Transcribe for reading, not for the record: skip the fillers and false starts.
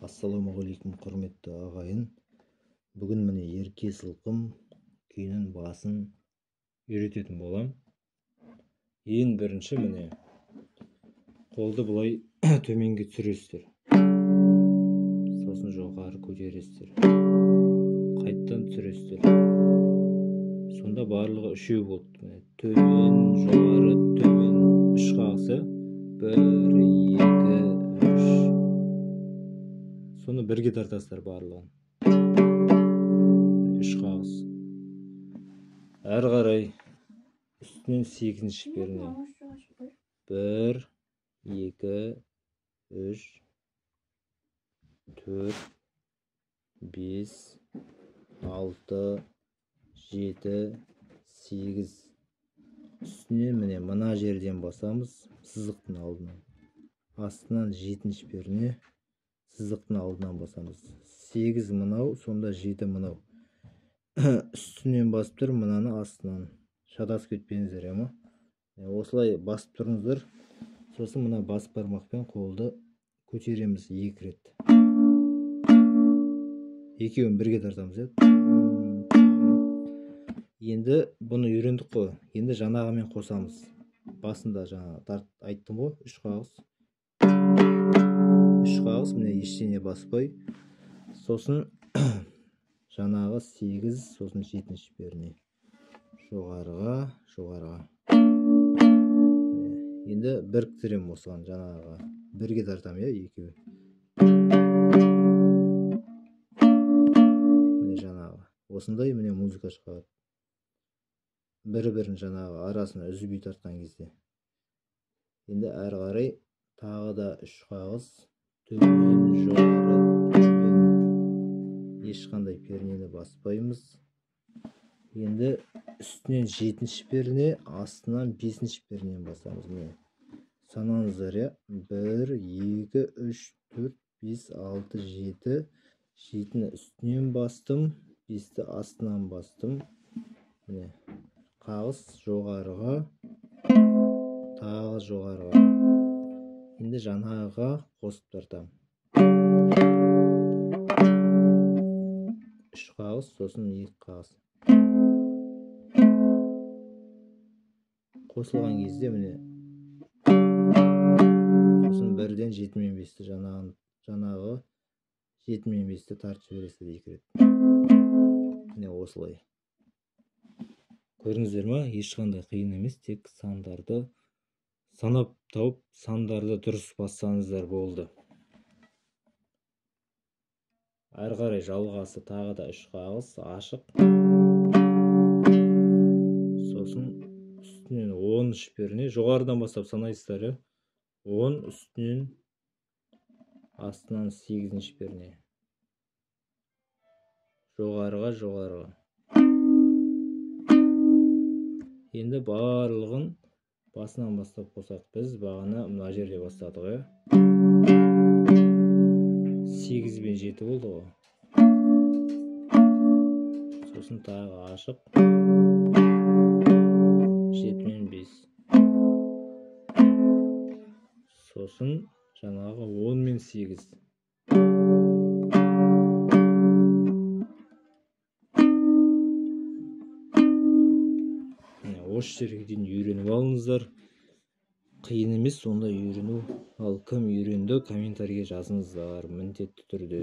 Ассалаумағалейкум, құрметті ағайын. Бүгін міне Ерке сылқым күйінің басын үйрететін болам. Ең бірінші міне қолды былай төменге түсіресіздер. Сосын жоғары көтересіздер. Қайттан түсіресіздер. Сонда барлығы үшеу болды. Міне төмен, жоғары, төмен. Үш қағысы. 1, 2, 3. Соны бірге тартасыздар барлығын. Үш қағыс. Әрі қарай үстінен 8-ші перне. 1, 2, 3, 4, 5, 6, 7, 8. Үстінен міне мына жерден басамыз, сызықтың алдынан. Астынан 7-ші перне сызықтың алдынан басамыз. 8 мынау, сонда 7 мынау. Үстінен басып тұр, мынаны астынан. Шатасып кетпеңіздер, ема. Осылай басып тұрыңыздар. Сосын мына бас бармақпен қолды көтереміз 2 рет. Екеуін бірге тартамыз, иә. Енді бұны үйрендік қой. Енді жанағымен қосамыз. Басында жаңа айттым ғой, үш қағыс. Үш қағыс, міне ештеңе баспай. Сосын жанағы 8, сосын 7-ші перне. Жоғарыға, жоғарыға. Енді біріктірем осыған жанағыға. Бірге тартам, иә, екеуі. Міне жанағы. Осындай міне музыка шығады. Бір-бірін жаңағы арасына үзбей тартқан кезде. Енді әрі қарай тағы да үш қағыс, төмен, жоғары, төмен. Ешқандай пернені баспаймыз. Енді үстінен 7-ші перне, астынан 5-ші пернені басамыз. Міне санаңыздар, иә. 1, 2, 3, 4, 5, 6, 7. 7-ні үстінен бастым, 5-ті астынан бастым. Міне қағыс жоғарыға, тағы жоғарыға. Енді жанағыға қосып тартам. 3 қағыс, сосын 2 қағыс. Қосылған кезде міне сосын бірден 7 мен 5-ті жанағы 7 мен 5-ті тартып жібересіздер 2 рет. Міне осылай. Көрдіңіздер ма? Ешқандай қиын емес, тек сандарды санап тауып, сандарды дұрыс бассаңыздар болды. Әрі қарай жалғасы тағы да үш қағыс, ашық. Сосын үстінен 10 перне, жоғарыдан бастап санайсыздар, иә. 10 үстінен астынан 8-ші перне. Жоғарыға, жоғарыға. Енді барлығын басынан бастап қосақ. Біз бағана мына жерде бастадық, иә. 8 бен 7 болды ғой. Сосын тағы ашық. 7 мен 5. Сосын жаңағы 10 мен 8. Осы жерге дейін үйреніп алыңыздар. Қиын емес сонда үйрену. Ал кім үйренді, комментарийге жазыңыздар міндетті түрде.